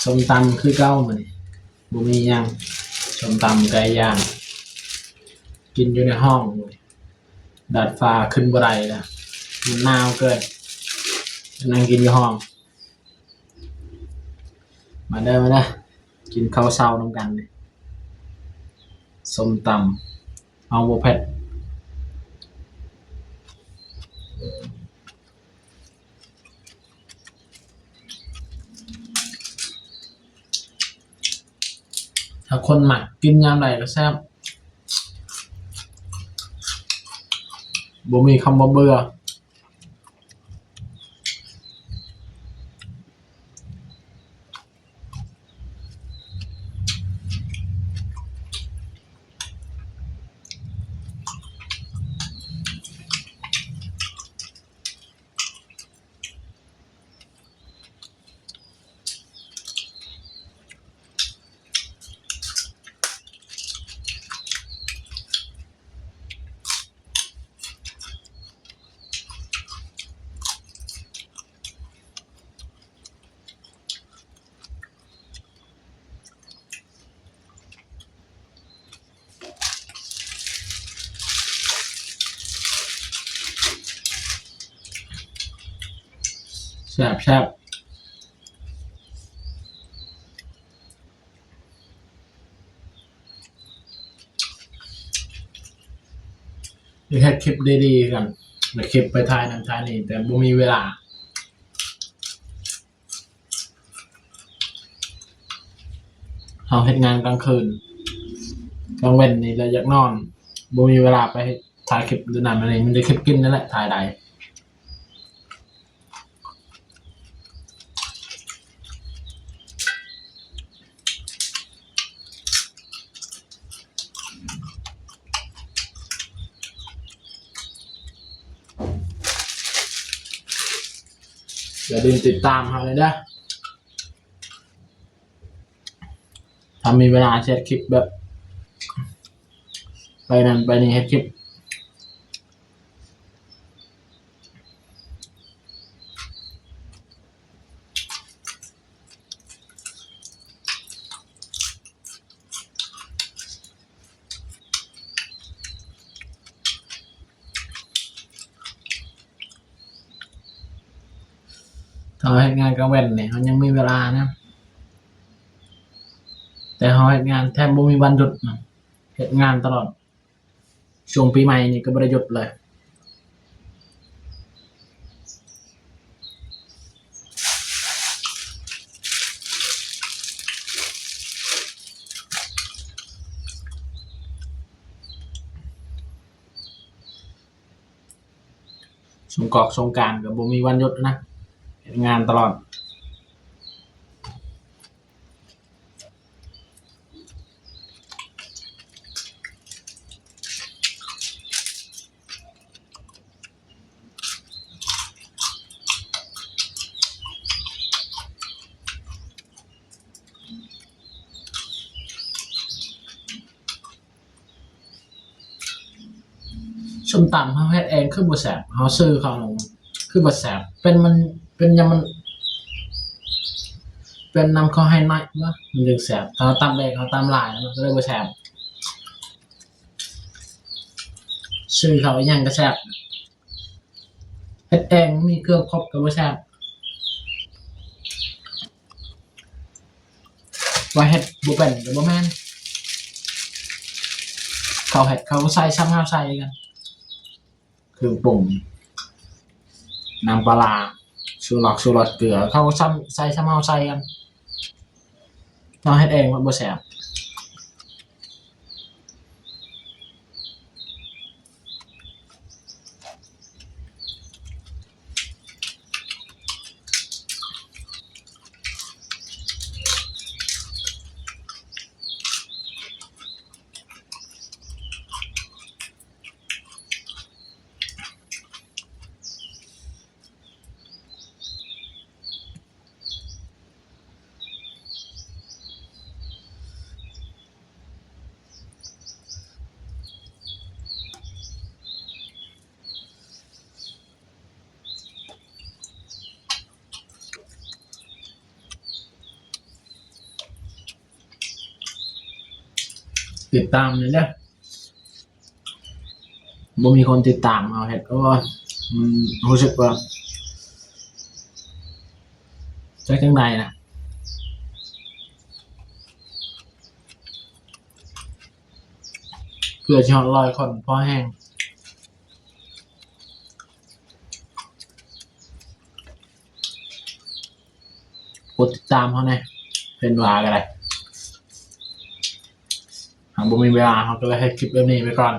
ສົ້ມຕຳຄືເກົ່າມື້ນີ້ ບໍ່ມີຫຍັງ ສົ້ມຕຳໄກ່ຍ່າງ ກິນຢູ່ໃນຫ້ອງ ດາດຟ້າຂຶ້ນບໍ່ໄດ້ລະ ມັນໜາວເກີນ ນັ່ງກິນຢູ່ຫ້ອງ. ມາເດີ ມາເດີ ກິນເຂົ້າເຊົ້ານຳກັນ ສົ້ມຕຳ ເອົາບໍ່ເຜັດ. ຖ້າຄົນມັກກິນຍາມໃດກໍແຊບ ບໍ່ມີຄຳວ່າເບື່ອ. ແຊບໆ. ຢາກເຮັດຄລິບດີໆຄືກັນ ແລະ ຄລິບໄປຖ່າຍນັ້ນຖ່າຍນີ້ ແຕ່ບໍ່ມີເວລາ. ເຮົາເຮັດງານກາງຄືນ ກາງເວັນນີ້ລະຢາກນອນ ບໍ່ມີເວລາໄປຖ່າຍຄລິບ ແນວນັ້ນແນວນີ້ ມີແຕ່ຄລິບກິນນັ້ນແຫຼະ ຖ່າຍໄດ້. ຢ່າລືມຕິດຕາມເຮົາແດ່ເດີ ຖ້າມີເວລາຊິເຮັດຄລິບແບບ ໄປນັ້ນໄປນີ້ ເຮັດຄລິບ. ຖ້າເຮົາເຮັດງານກາງເວັນນີ້ ເຮົາຍັງມີເວລານະ ແຕ່ເຮົາເຮັດງານແທບບໍ່ມີວັນຢຸດນະ ເຮັດງານຕະຫຼອດ. ຊ່ວງປີໃໝ່ນີ້ກໍບໍ່ໄດ້ຢຸດເລີຍ. ສົງກອກສົງການກໍບໍ່ມີວັນຢຸດນະ ເຮັດງານຕະຫຼອດ. ສົ້ມຕຳເຮົາເຮັດເອງຄືບໍ່ແຊບ ເຮົາຊື້ເຂົາຄືບໍ່ແຊບ ເປັນມັນ ເປັນຫຍັງມັນ ເປັນນຳເຂົາໃຫ້ໜ້ອຍບໍ່ ມັນຈຶ່ງແຊບ ຖ້າເຮົາຕຳເອງເຮົາຕຳຫຼາຍມັນກໍເລີຍບໍ່ແຊບ ຊື້ເຂົາອີ່ຫຍັງກໍແຊບ ເຮັດເອງມີເຄື່ອງຄົບກໍບໍ່ແຊບ ວ່າເຮັດບໍ່ເປັນກໍບໍ່ແມ່ນ ເຂົາເຮັດເຂົາກໍໃສ່ຊ່ຳເຮົາໃສ່ຄືກັນ ເຄື່ອງປຸງ ນ້ຳປາຫຼ້າ ຊູລອກ ຊູລົດ ເກືອ ເຂົາກໍຊ່ຳ ໃສ່ຊ່ຳເຮົາໃສ່ກັນ ເຮົາເຮັດເອງມັນບໍ່ແຊບ. ຕິດຕາມແດ່ເດີ. ບໍ່ມີຄົນຕິດຕາມເຮົາເຮັດ ໂອ້ຍ ມັນຮູ້ສຶກວ່າຈັກຈັ່ງໃດນະ. ເພື່ອຊິຮອດຮ້ອຍຄົນພໍແຮງ. ກົດຕິດຕາມເຮົາແດ່ ເພິ່ນວ່າກໍໄດ້. ເຮົາບໍ່ມີເວລາ ເຮົາກໍເລີຍເຮັດຄລິບແບບນີ້ໄປກ່ອນ.